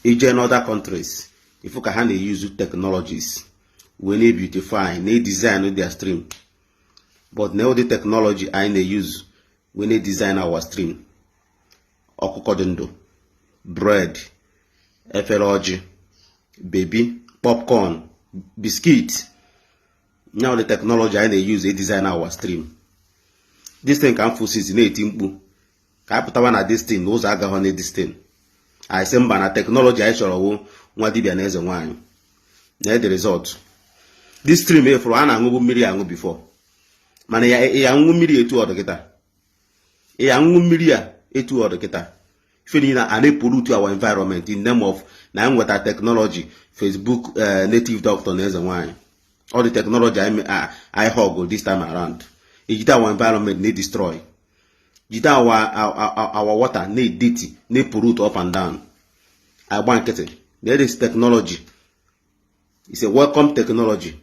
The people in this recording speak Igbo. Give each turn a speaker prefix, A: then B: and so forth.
A: Ije n'other countries, ifu ka ha na-use technologies wee na-beautify, na-design their stream. But na ụdị technology anyị na-use wee na-design our stream: ọkụkọ dị ndụ, bread, efere ọjị, baby popcorn, biscuit. Now the technology anyị na-use design our stream. This thing ka m fụsizi na-eti mkpu ka anyị pụtawa na this thing na ụzọ agaghọ na this thing. Anyị sị mba, na technology anyị chọrọ wụ nwa dibịa na eze nwaanyị. Na the result, this stream efuru a na-aṅụbụ mmiri aṅụ before, mana ya ya aṅụ mmiri etu ọ dị kịta, ya aṅụ mmiri a etu ọ dị kịta. Ife niile a na-epollute our environment in name of na anyị nweta technology, Facebook, native doctor na eze nwaanyị. All the technology anyị hug this time around, ejide our environment na-destroy, jide our water na-edirty, na-epollute up and down, agba nkịtị. There is technology, it's a welcome technology.